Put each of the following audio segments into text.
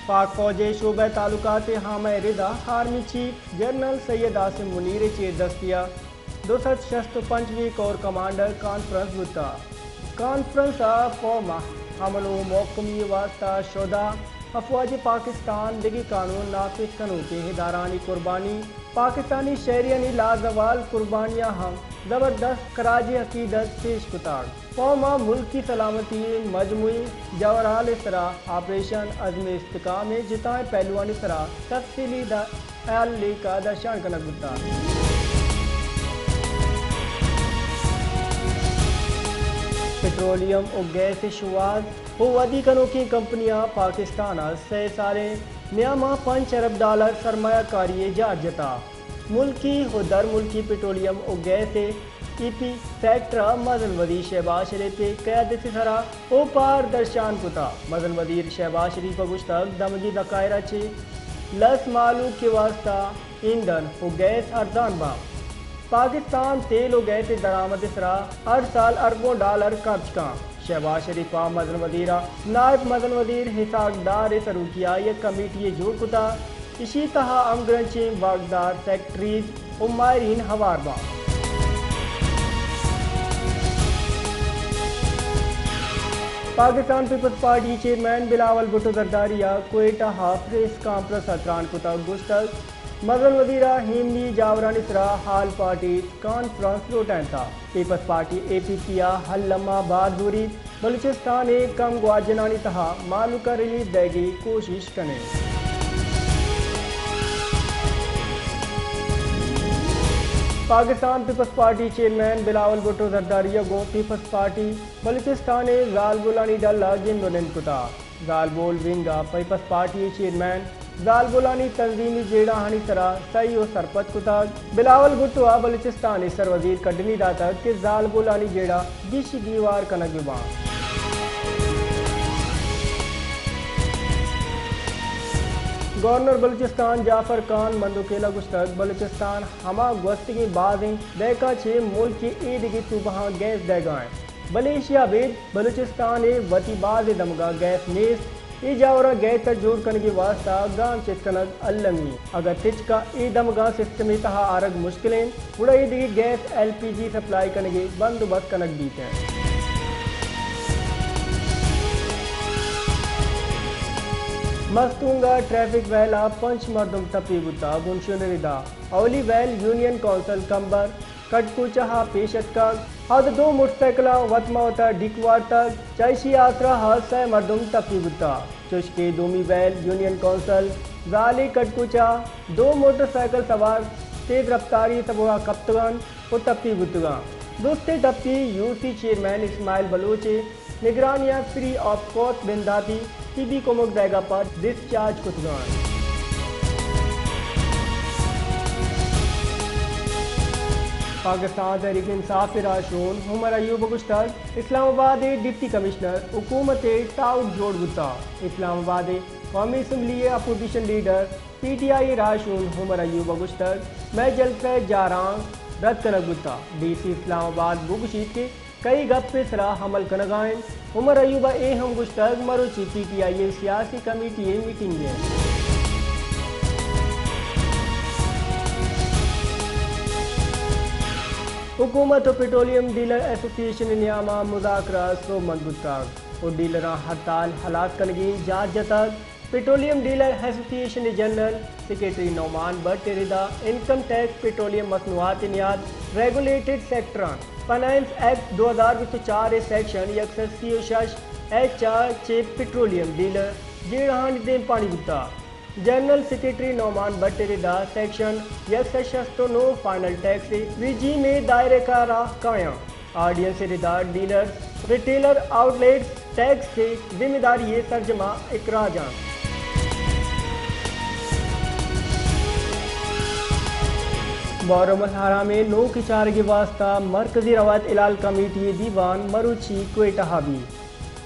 پاک فوج ءِ شعبہ تعلقات ءِ ہامہ ءِ ردا آرمی چیف جنرل سید عاصم منیر ءِ چیر دستی ءَ دو سد شست ءُ پنچ ویں کور کمانڈر کانفرنس بوتا۔ کانفرنس ءَ قوم ءِ امن ءُ محکمی ءِ واستہ شہدا، افواج پاکستان، دگہ قانون نافذ کنوکیں ادارہانی قربانی، پاکستانی شہریانی لازوال قربانیاں ہم زبردست خراج عقیدت پیش کتگ۔ قوم ءَ ملکی سلامتی ءِ مجموعی جورال ءِ سرا آپریشن عزم استحکام ءِ جتائیں پہلوانی سرا تفصیلی دا-، حیال لیکہ درشان کنگ بوتگ۔ پٹرولیم ءُ گیس ءِ شوہاز ءُ ودی کنوکیں کمپنیاں پاکستان ءَ سئے سالیں نیام ءَ پنچ ارب ڈالر سرمایہ کاری ءِ جار جتا۔ ملکی ءُ درملکی پٹرولیم ءُ گیس ءِ ای پی سیکٹر ءَ مزن وزیر شہباز شریف ءِ قیادت ءِ سرا اوپار درشان کتا۔ مزن وزیر شہباز شریف ءَ گوشتگ، دمگی ذخائر ءَ چہ لس مہلوک ءِ واستہ ایندھن ءُ گیس ارزان باں۔ پاکستان تیل ءُ گیس ءِ درآمد ءِ سرا ہر سال اربوں ڈالر خرچ کاں۔ شہباز شریف ءَ مزن وزیر ءَ نائب مزن وزیر اسحاق ڈار ءِ سروکی ءَ یک کمیٹی یے جوڑ کتا، ایشی تہا ہمگرنچیں واکدار، سیکرٹریز ءُ ماہرین ہوار باں۔ Pakistan peoples party chairman Bilawal Bhutto Zardari ءَ کوئٹہ ءَ پریس کانفرنس ءَ تران کتگ، گوشتگ، مزن وزیر ءَ ایمنی جاورانی سرا آل پارٹی کانفرنس لوٹائینتا۔ Peoples party A P P ءَ الم ءَ بار زوریت، بلوچستان ءِ کم گواجنانی تہا مہلوک ءَ ریلیف دئیگی کوشش کنیں۔ Pakistan peoples party chairman Bilawal Bhutto Zardari ءَ گوں پیپلز پارٹی بلوچستان ءِ زالبولانی ڈل ءَ گند ءُ نند کتا۔ زالبول ونگ ءَ پیپلز پارٹی ءِ چیئرمین زالبولانی تنظیمی جیڑہانی سرا سہی ءُ سرپد کتگ۔ بلاول بھٹو ءَ بلوچستان ءِ سروزیر کڈنی داتگ کہ زالبولانی جیڑہ گیش گیوار کنگ بہ باں۔ گورنر بلوچستان جعفر خان مندوخیل ءَ گوشتگ، بلوچستان ہما گوستگیں بازیں دہکاں چہ ملک ءِ ایدگہ صوبہاں گیس دئیگا انت۔ بلے ایشی ءَ ابید بلوچستان ءِ وتی بازیں دمگاں گیس نیست۔ اے جاوراں گیس ءَ جوڑ کنگ ءِ واستہ گام چست کنگ المی۔ اگاں تچک ءَ اے دمگاں سسٹم ءِ تہا آرگ مشکل انت، گڑا اے دگہ گیس، ایل پی جی سپلائی کنگ ءِ بندوبست کنگ بیت انت۔ مستونگ ءَ ٹریفک ویل ءَ پنچ مردم ٹپی بوتگ، بنشون ءِ ردا اولی ویل یونین کونسل کمبر کٹکوچہ ءَ پیش اتکگ۔ اود دو موٹر سائیکلاں وت ماں وت ءَ ڈیک وارتگ، چہ ایشی ءِ آسرا ءَ سئے مردم ٹپی بوتگ، چوشکہ دومی ویل یونین کونسل زالے کٹکوچہ ءَ دو موٹر سائیکل سوار تیز رفتاری سبب ءَ کپتگ انت ءُ ٹپی بوتگ انت۔ درستیں ٹپی یو سی چیئرمین اسماعیل بلوچ ءِ نگرانی ءَ فری آف کاسٹ بنداتی طبی کمک دئیگ ءَ پد ڈسچارج کتگ انت۔ پاکستان تحریک انصاف ءِ راہشون عمر ایوب ءَ گوشتگ، اسلام آباد ءِ ڈپٹی کمشنر حکومت ءِ ٹاؤٹ جوڑ بوتگ۔ اسلام آباد ءِ قومی اسمبلی ءِ opposition leader P T I ءِ راہشون عمر ایوب ءَ گوشتگ، مئے جلسہ ءِ جارانک رد کنگ بوتگ۔ ڈی سی اسلام آباد بگوشیت کہ کئی گپ ءِ سرا عمل کنگ ءَ انت۔ عمر ایوب ءَ اے ہم گوشتگ، مروچی پی ٹی آئی ءِ سیاسی کمیٹی ءِ میٹنگ انت۔ حکومت ءُ پٹرولیم ڈیلر ایسوسی ایشن ءِ نیام ءَ مذاکرات سوبمند بوتگ ءُ ڈیلراں ہڑتال ہلاس کنگی جار جتگ۔ پٹرولیم ڈیلر ایسوسی ایشن ءِ جنرل سیکرٹری نعمان بٹ ءِ ردا انکم ٹیکس، پٹرولیم مصنوعات ءِ نیاد، ریگولیٹڈ سیکٹراں فنانس ایکٹ دو ہزار بیست ءُ چار ءِ سیکشن یک سد سی ءُ شش ایچ ءَ چہ پٹرولیم ڈیلر جیڑہانی دیمپانی بوتگ۔ جنرل سیکرٹری نعمان بٹ ءِ ردا سیکشن یک سد شست ءُ نو فائنل ٹیکس ءِ رجیم ءِ دائرہ کار ءَ کایاں۔ آرڈیننس ءِ ردا dealers, retailer, outlets tax ءِ ذمہ داری ءِ سرجم ءَ اخراج انت۔ محرم الحرام ءِ نوک چارگ ءِ واستہ مرکزی روایت حلال کمیٹی ءِ دیوان مروچی کوئٹہ ءَ بیت۔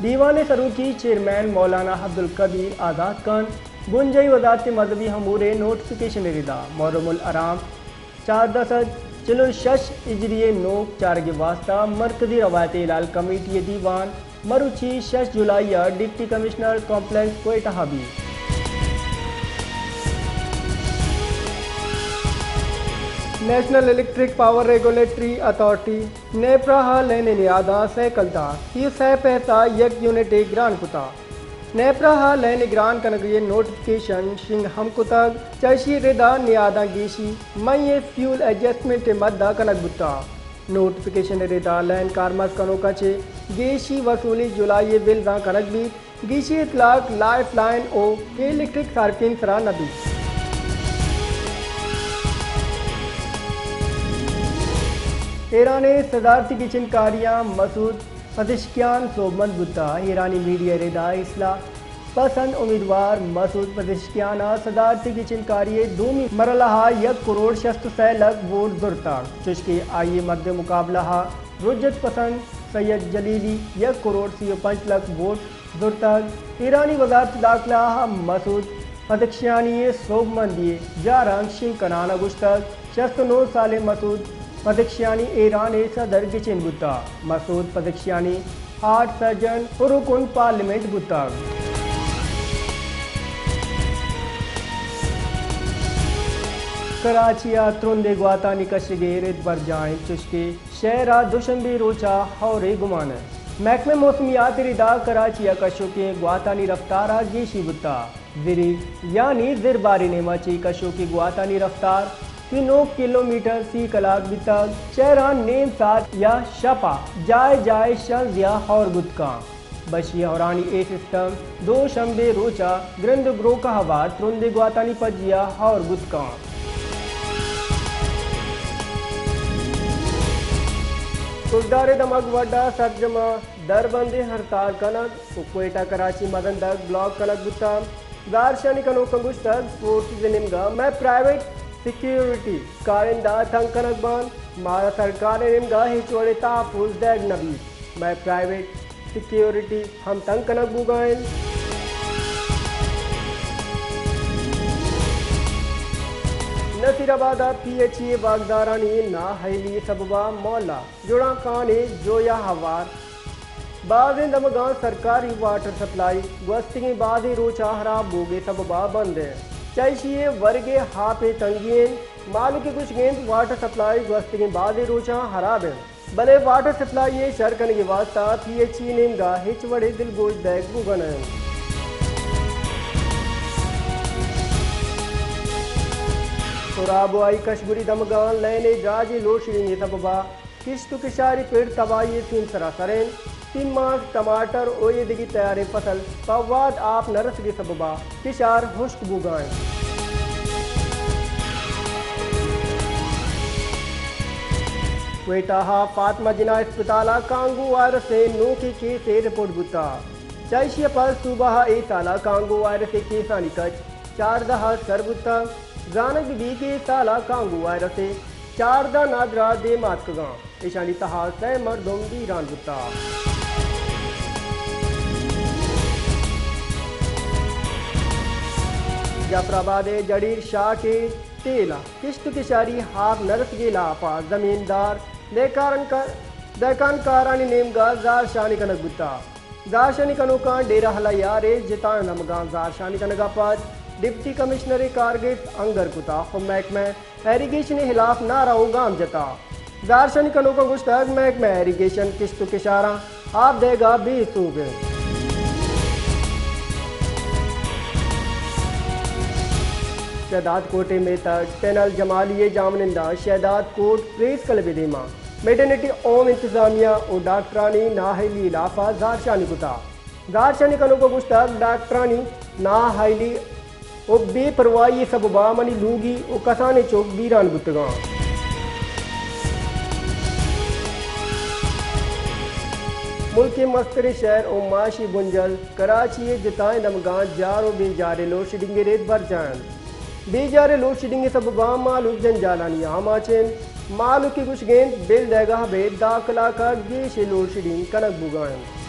دیوان ءِ سروکی چیئرمین مولانا عبدالقدیر آزاد کنت۔ بنجاہی وزارت مذہبی امور ءِ نوٹیفکیشن ءِ ردا محرم الحرام چاردہ سد چل ءُ شش ہجری ءِ نوک چارگ ءِ واستہ مرکزی روایت حلال کمیٹی ءِ دیوان مروچی شش جولائی ءَ ڈپٹی کمشنر کمپلیکس کوئٹہ ءَ بیت۔ National electric power regulatory authority, NEPRA ءَ لین ءِ نیاداں سیکل دات، اے سئے پیسہ یک یونٹ ءَ گران کتا۔ نیپرا ءَ لین ءِ گران کنگ ءِ نوٹیفکیشن شنگ ہم کتگ، چہ ایشی ءِ ردا نیاداں گیشی مئی ءِ فیول ایڈجسٹمنٹ ءِ مد ءَ کنگ بوتا۔ نوٹیفکیشن ءِ ردا لین کارمرز کنوکاں چہ گیشی وصولی جولائی ءِ بلزاں کنگ بیت۔ گیشی اطلاق لائف لائن ءُ الیکٹرک صارفین سرا نہ بیت۔ ایران ءِ صدارتی گچین کاریاں مسعود پزشکیان سوبمند بوتا۔ ایرانی میڈیا ءِ ردا اصلاح پسند امیدوار مسعود پزشکیان ءَ صدارتی گچین کاری ءِ دومی مرحلہ ءَ یک کروڑ شست ءُ سئے لکھ ووٹ زرتگ، چوشکہ آئی ءِ مد مقابلہ ءَ رجعت پسند سید جلیلی یک کروڑ سی ءُ پنچ لکھ ووٹ زرتگ۔ ایرانی وزارت داخلہ ءَ مسعود پزشکیانی ءِ سوبمندی ءِ جارانک شنگ کنان ءَ گوشتگ، شست ءُ نو سالیں مسعود پزشکیانی ایران ءِ صدر گچین بوتگ۔ مسعود پزشکیانی ہارٹ سرجن ءُ رکن پارلیمنٹ بوتگ۔ کراچی ءَ ترندیں گواتانی کشگ ءِ رد برجاہ انت، چوشکہ شہر ءَ دوشنبے روچ ءَ ہئور ءِ گمان انت۔ محکمہ موسمیات ءِ ردا کراچی ءَ کشوکیں گواتانی رفتار ءَ گیشی بوتگ۔ زری یعنی زرباری نیم ءَ چہ کشوکیں گواتانی رفتار سی ءُ نو کلومیٹر فی کلاک بیتگ۔ شہر ءَ نیم ساعت یا شپ ءَ جاہ جاہ شنز یا ہئور بوت کنت۔ بشی ہئورانی اے سسٹم دوشنبے روچ ءَ گرند ءُ گروک ءَ ہوار ترندیں گواتانی پجی ءَ ہئور بوت کنت۔ کشدار ءِ دمگ وڈ ءَ سرجم ءَ دربندیں ہڑتال کنگ ءُ کوئٹہ کراچی مزن دگ بلاک کنگ بوتگ۔ زہرشانی کنوکاں گوشتگ، فورسز ءِ نیمگ ءَ مئے پرائیویٹ سیکیورٹی کارندہ تنگ کنگ بنت، مارا سرکار ءِ نیمگ ءَ ہچ وڑیں تحفظ دئیگ نہ بیت، مئے پرائیویٹ سیکیورٹی ہم تنگ کنگ بوگ ءَ انت۔ نصیر آباد ءَ پی ایچ ای ءِ واکدارانی نااہلی ءِ سبب ءَ مولا جڑاں کان ءِ جویا ہوار بازیں دمگاں سرکاری واٹر سپلائی گوستگیں بازیں روچ ءَ ہراب بوگ ءِ سبب ءَ بند انت۔ چہ ایشی ءَ ورگ ءِ آپ ءِ تنگی انت۔ مہلوک ءِ گوشگ انت واٹر سپلائی گوستگیں بازیں روچاں ہراب انت، بلے واٹر سپلائی ءِ شر کنگ ءِ واستہ پی ایچ ای ءِ نیمگ ءَ ہچ وڑیں دلگوش دئیگ بوگ ءَ نہ انت۔ سوراب ءُ آئی کشبری دمگاں لین ءِ دراجیں لوڈشیڈنگ ءِ سبب ءَ کشت ءُ کشاری پڑ تباہی ءِ سیمسر ءَ سر انت۔ پیماز، ٹماٹر ءُ اے دگہ تیاریں فصل پہ وھد آپ نہ رسگ ءِ سبب ءَ کشار ہشک بوگ ءَ انت۔ کوئٹہ ءِ فاطمہ جناح اسپتال ءَ کانگو وائرس ءِ نوکیں کیسے رپورٹ بوتگ۔ چہ ایشی ءَ پد صوبہ ءَ اے سال ءَ کانگو وائرس ءِ کیسانی کچ چاردہ ءَ سر بوتگ۔ زانگ بہ بیت کہ اے سال ءَ کانگو وائرس ءِ چاردہ نادراہ دیم ءَ آتکگ انت۔ ایشانی تہا سئے مردم بیران بوتگ۔ جعفر آباد ءِ جڑیر شاک ءِ تیل ءَ کشت ءُ کشاری آپ نہ رسگ ءِ لاپ ءَ زمیندار دہکان کا-، دہکان کارانی نیمگ ءَ زہرشانی کنگ بوتگ۔ زہرشانی کنوکاں ڈیرہ اللہ یار ءِ جتائیں دمگاں زہرشانی کنگ ءَ پد ڈپٹی کمشنر ءِ کارگس انگر کتگ ءُ محکمہ ایریگیشن ءِ ہلاپ نعرہ ءُ گام جتگ۔ زہرشانی کنوکاں گوشتگ، محکمہ ایریگیشن کشت ءُ کشاراں آپ دئیگ ءَ بے سوب انت۔ شہداد کوٹ ءِ میتگ ٹنل جمالی ءِ جاہمننداں شہداد کوٹ پریس کلب ءِ دیما میٹرنٹی ہوم انتظامیہ ءُ ڈاکٹرانی نااہلی ءِ لاپ ءَ زہرشانی کتگ۔ زہرشانی کنوکاں گوشتگ، ڈاکٹرانی نااہلی ءُ بے پرواہی ءِ سبب ءَ منی لوگی ءُ کسانیں چک بیران بوتگ انت۔ ملک ءِ مستریں شہر ءُ معاشی بنجل کراچی ءِ جتائیں دمگاں جار ءُ بے جار ءِ لوڈشیڈنگ ءِ رد برجاہ انت۔ بے جار ءِ لوڈشیڈنگ ءِ سبب ءَ مہلوک جنجالانی آماچ انت۔ مہلوک ءِ گوشگ انت، بل دئیگ ءَ ابید دہ کلاک ءَ گیش ءِ لوڈشیڈنگ کنگ بوگ ءَ انت۔